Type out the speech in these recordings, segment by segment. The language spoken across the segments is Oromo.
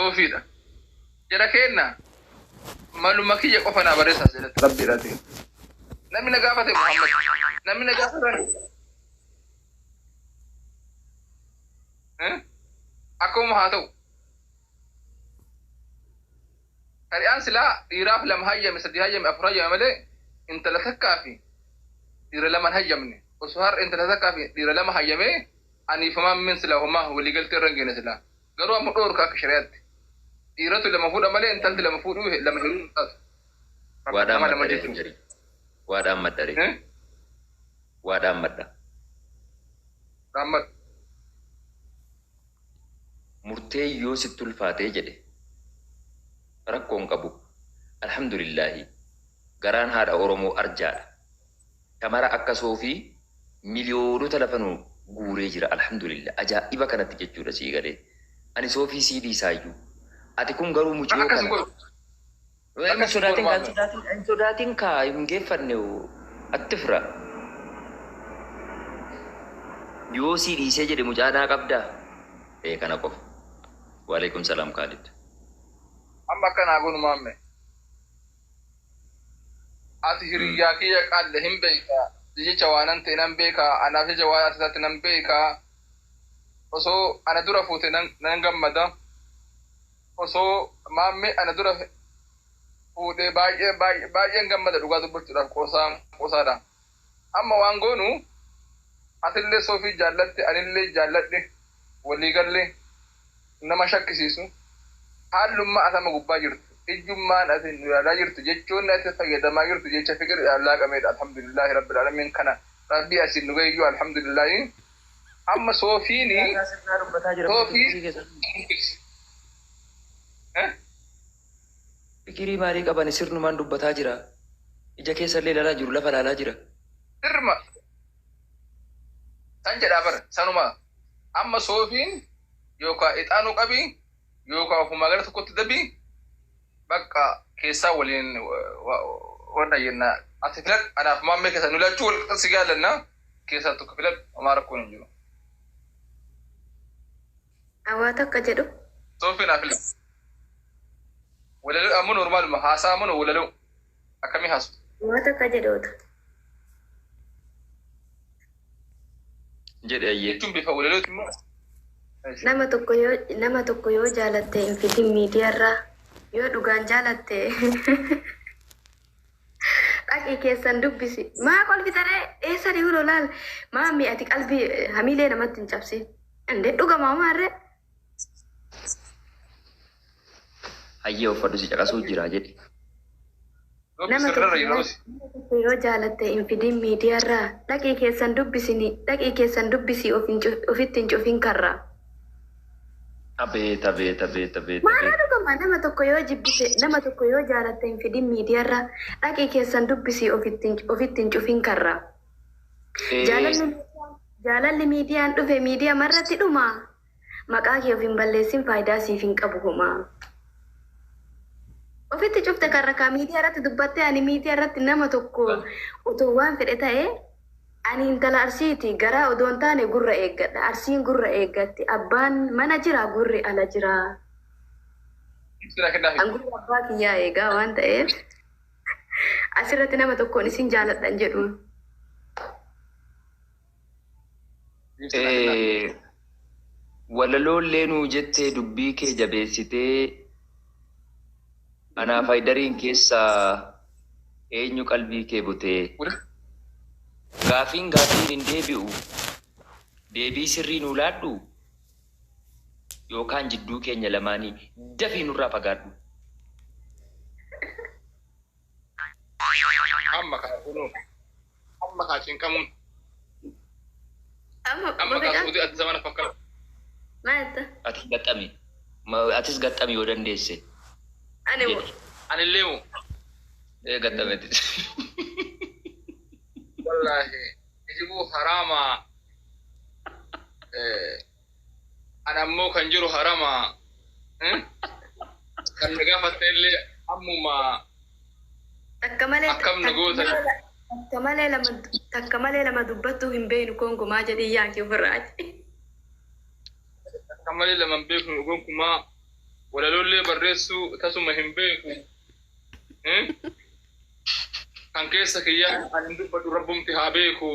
Soofiidha. Jara keenna maluma kiyya qofa naa barreessaa jedhatti rabbiidhaati. Namni na gaafate Muhammad. Namni na gaafatan akkuma haa ta'u. Shari'aan silaa dhiiraaf lama hayyame, sadii hayyame, afur hayyame malee intala takkaa fi dhiira lama hin hayyamne. Osoo har'a intala takkaa fi dhiira lama hayyamee aniif maammiin silaa homaa waliigaltee irra hin geenne silaa. Garuu amma dhoorka akka shari'aatti. Dhiiratu lama fuudha malee intalti lama fuudhuu lama heerumuu hin taatu. Waa Nama lama dhaammadha ree jechuun. Haydari. Waa dhaammadha ree. Eh? Waa dhaammadha. Dhaammadhu. Murtee yoo sitti ulfaatee jedhe rakkoo hin qabu. Alhamdulillaahi garaan haadha Oromoo arjaadha. Shamara akka Soofii miliyoonota lafa nu guuree jira alhamdulillah ajaa'iba kanatti jechuudha sii galee. Ani Soofii sii dhiisaayyuu. Ati kun garuu muciyoo Akkas hin kana godhu. Hin Akkas hin godhu sodaatin kaa hin maamila. sodaatin hin sodaatin kaa hin geeffanne attifra. Yoo sii dhiisee jedhe mucaa naa qabdaa? Ee kana qofa. Waalaikum salaam Kaalid. Amma akka naa goonu maamme. Ati hiriyyaa kiyya qaalle hin beeyta. Jecha waanan ta'e nan beeka. Anaaf jecha waan ati taate nan beeka. Osoo ana dura fuute nan nan gammada. Osoo maammee ana dura fuudhee baay'ee baay'ee baay'een gammada dhugaa dubbachuudhaaf qoosaan qoosaadha. Amma waan goonu atillee Soofii jaallatte anillee jaalladhe walii galle nama shakkisiisu haallummaa ati amma gubbaa jirtu ijjummaan ati nu ilaalaa jirtu jechoonni ati fayyadamaa jirtu jecha fiqiriidhaan laaqameedha alhamdulillaahi rabbil aalamiin kana rabbii asiin nu gaheyyuu alhamdulillaahi amma Soofiini Siyaasaa sirnaa dubbataa jira miti Soofii fikirii keessan. eh? Fikirii maalii qabani sirnumaan dubbataa jira. Ija keessallee ilaalaa jiru lafa ilaalaa jira. Sirma san jedhaa bara sanuma amma Soofiin yookaan ixaanuu qabii yookaan ofumaa gara tokkotti dabii bakka keessaa waliin wanna jenna ati filadhu anaaf maammee keessaa nu lachuu wal qixa si jaallanna keessaa tokko filadhu homaa rakkoon hin jiru. Awaa takka jedhu. Soofii naa filadhu. Walaloo ammoo normaaluma haasaa ammoo walaloo akkamii haasu. Waa takka jedhoota. Jedhe ayyee. Jechuun bifa walalooti immoo. Nama tokko yoo nama tokko yoo jaalatte hin fidin miidiyaarraa yoo dhugaan jaalatte dhaqii keessan dubbisi. Maa kolfitaree eessa dhiiroo laal maammi ati qalbii hamiilee namatti hin cabsin. Indee dhugamaa maarree. Hayyee uffadhu si caqasuu jira jedhe. Soofii Nama sirrarra tokko jira yoo osi. nama tokko yoo jaalatte hin fidin miidiyaarraa dhaqii keessan dubbisini dhaqii keessan dubbisi of hin cuf- ofitti hin cufin karraa. Abeet abeet abeet abeet Maarraa abeet. dhugama nama tokko yoo jibbite nama tokko yoo jaalatte hin fidin miidiyaarraa dhaqii keessan dubbisi ofitti hin ofitti hin cufin karraa. Ee Jaalalli jaalalli miidiyaan dhufe miidiyaa marratti dhuma. Maqaa kee of hin balleessin faayidaa siif hin qabu homaa. Ofitti cufte karra kaa miidiyaa irratti dubbattee ani miidiyaa irratti nama tokko otoo waan fedhe ta'e ani intala arsiiti garaa odoo hin taane gurra eeggadha. Arsiin gurra eeggatti. Abbaan mana jira gurri ala jira. Ibsi naa kennaafi. An gurra abbaa kiyyaa eegaa waan ta'eef asirratti nama tokkoon isin jaaladhan jedhuun. Ibsi naa kennaafi. ee, walaloollee nuu jettee dubbii kee jabeessitee anaaf Haydariin keessaa eenyu qalbii kee butee gaafiin gaafiin hin deebi'u deebii sirrii nuu laadhu yookaan jidduu keenya lamaanii dafii nurraa fagaadhu. Amma kaa kunoo amma kaa cinqamuun Amma amma kaa mafedha suudii ati zamana fakkaatu. maal jetta? Atis gaxxami. Atis gaxxami yoo dandeesse Ani moo jedhe. Anillee moo Ee gaxxametis. wallaahi kijibuu haraama ana ammoo kan jiru harama kan na gaafatte illee ammuma takka malee akkam na takka goota malee takka malee lama takka malee lama dubbattuu hin beeknu gonkumaa jedhii yaaki ofirraa. Takka malee lama hin beeknu gonkumaa. Walalollee barreessuu tasuma hin beeku. Kan keessa kiyyaa ani hin dubbadhu rabbumti haa beeku.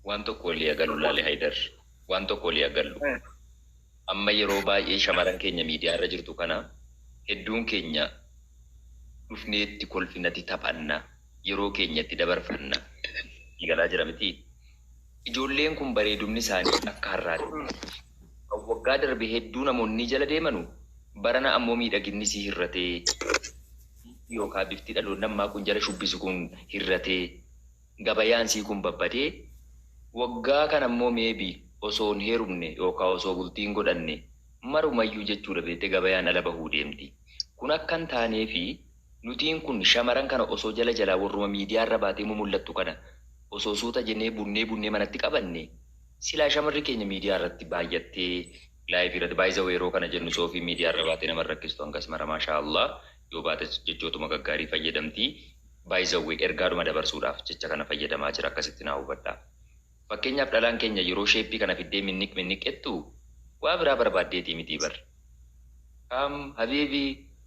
Waan tokko walii agallu laale Haydar. Waan tokko walii agallu. Amma yeroo baay'ee shamaran keenya miidiyaa irra jirtu kana hedduun keenya dhufneetti kolfinatti taphanna yeroo keenyatti dabarfanna. Galaa jira miti. Ijoolleen kun bareedumni isaanii akka har'aati. Kan waggaa darbe hedduu namoonni jala deemanu barana ammoo miidhaginni sii hirratee yookaan bifti dhaloonni ammaa kun jala shubbisu kun hirratee gabayaan sii kun babbadee waggaa kana ammoo maybe osoo hin heerumne yookaan osoo bultii hin godhanne marumayyuu jechuudha beektee gabayaan ala bahuu deemti. Kun akka hin taanee fi nutiin kun shamaran kana osoo jala jalaa warruma miidiyaa irra baatee mul'attu kana osoo suuta jennee bunnee bunnee manatti qabanne silaa shamarri keenya miidiyaa irratti baay'attee live irratti baay'isa yeroo kana jennu soofii miidiyaa irra baatee nama rakkistu hangas mara maashaa Allah yoo baate jechootuma gaggaarii fayyadamti baay'isawwee ergaadhuma dabarsuudhaaf jecha kana fayyadamaa jira akkasitti naa hubadhaa. Fakkeenyaaf dhalaan keenya yeroo shape kana fiddee minniq minniqettu waa biraa barbaaddeetii miti bar. Come habibi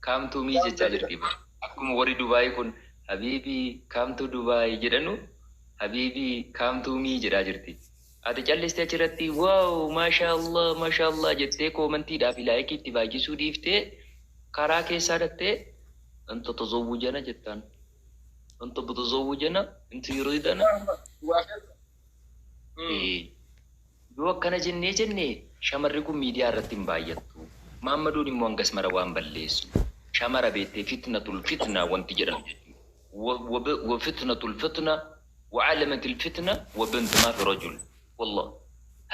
come to me jechaa jirti bar. Akkuma warri Dubaayii kun habibi come to Dubaay jedhanu habibi come to me jedhaa jirti. Ati callistee achirratti wow maashaa Allah maashaa Allah jettee commentiidhaa fi like itti baay'isuu dhiiftee karaa keessaa dhattee anta tazawwujana jettaan. Anta bitazawwujana inti yuridana. Yoo akkana jennee jennee shamarri kun miidiyaa irratti hin baay'attu. Maammaduun immoo hangas mara waan balleessu. Shamara beektee fitnatul fitna wanti jedhamu jechuudha. Wa fitnatul fitna wa calamatil fitna wa bint maa fi rajul. Wallah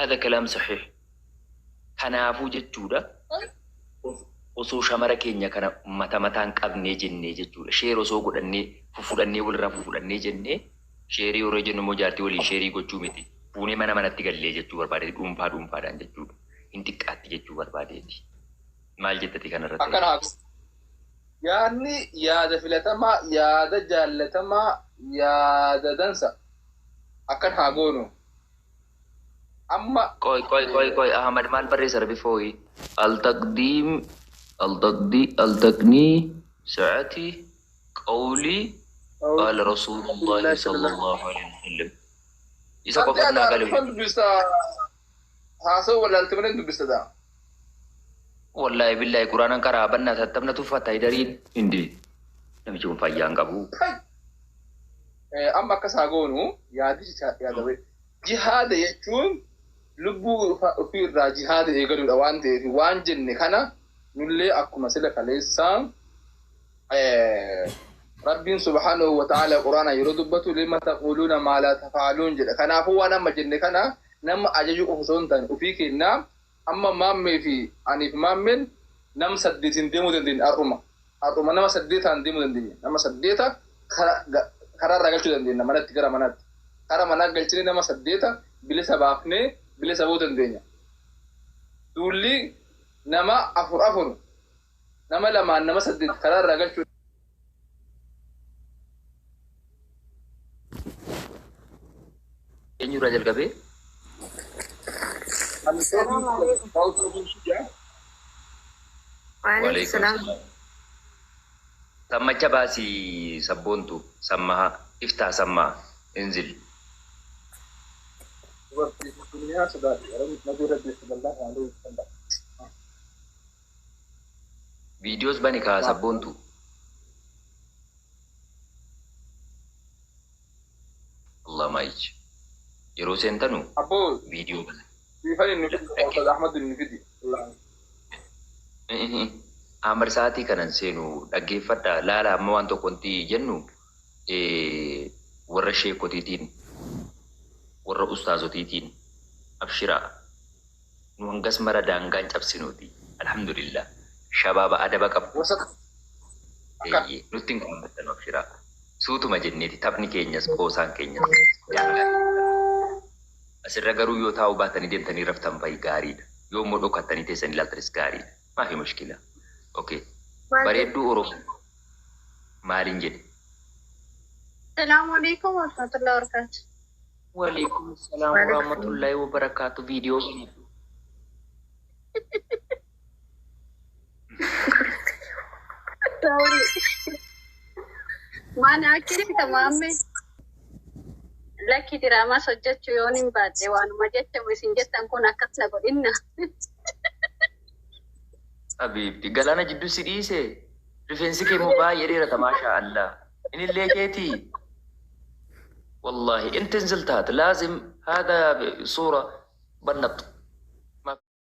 hada kalaam saxiix. Kanaafuu jechuudha osoo shamara keenya kana mata mataan qabnee jennee jechuudha. Share osoo godhannee fufudhannee walirraa fufudhannee jennee share yeroo jennu immoo jaartii waliin share gochuu miti. Fuunee mana manatti gallee jechuu barbaade dhuunfaa dhuunfaadhaan jechuudha. Hin xiqqaatti jechuu barbaadeeti. Maal jettati kanarratti? Akkana yaadni yaada filatamaa, yaada jaallatamaa, yaada dansa. Akkan haa goonu. Amma Qoy qoy qoy qoy Ahmad maal barreessa rabbi fooyi? Altaqdiim altaqdi altaqnii sa'ati qawlii qaala rasuulullahi sallallahu alaihi wasallam. Isa qofa naa gale. Dubbista haasa'u wallaalte malee dubbista ta'a. Wallaahi billahi quraanan karaa bannaa tattabna tuffata hidariin hindi. Namichi kun fayyaa hin qabu. Amma akkas haa goonu yaadichi yaada jihaada jechuun lubbuu ofii irraa jihaada eegaluudha waan ta'eef waan jenne kana nullee akkuma sila kaleessaa Rabbiin subhaanahu wa ta'ala quraana yeroo dubbatu lima taquluuna maa laa tafaaluun jedha. Kanaafuu waan amma jenne kana nama ajajuu qofa osoo hin taane ofii kennaa amma maammee fi aniif maammeen nama saddeetiin deemuu dandeenya har'uma. Har'uma nama saddeetaan deemuu dandeenya. Nama saddeeta karaarraa galchuu dandeenya manatti gara manaatti. Kara manaa galchine nama saddeeta bilisa baafnee bilisa ba'uu dandeenya. Duulli nama afur afur nama lamaan nama saddeet karaarraa galchuu Eenyurraa jalqabee? Salaamu alaikum. Waalaikum salaam. Sammacha baasii sabboontu sammaha iftaa sammaa inzil. Duniyaa sodaati. Nabii Rabbi sallallahu alaihi wasallam. Viidiyoos bani kaa sabboontu. Allah maayichi. Yeroo seentanu Abboo viidiyoo bana. Siifan inni fidi Ustaz Ahmad inni fidi. Amar sa'aatii kanan seenu dhaggeeffadha. Laala amma waan tokko wanti jennu warra sheekotiitiin warra ustaazotiitiin abshiraa nu hangas mara daangaan cabsinuuti. Alhamdulillah. Shabaaba adaba qabu. Wasat Eeyyee, nutti hin qaammattanu abshiraa. Suutuma jenneeti taphni keenyas qoosaan keenyas daangaa. Asirra garuu yoo taa'uu baatanii deemtanii raftan fa'i gaariidha. Yoo immoo dhokattanii teessanii ilaaltanis gaariidha. Maafi mushkila. Okay. Maal jedhe? Bareedduu Oromoo maaliin jedhe? Assalamu alaikum warahmatullahi wabarakatuh. Waalaikum salaam warahmatullahi wabarakatuh. Viidiyoo banadhu. Sorry. Maana akkini tamaame lakki diraamas hojjechuu yoon hin baadhe waanuma jechamu isin jettan kun akkas na godhinna. Habiibti galaana jidduu si dhiise. Rifeensi kee immoo baay'ee dheerata, maashaa Allah. Inillee keetii. والله انت نزلت هات لازم هذا صورة بنط.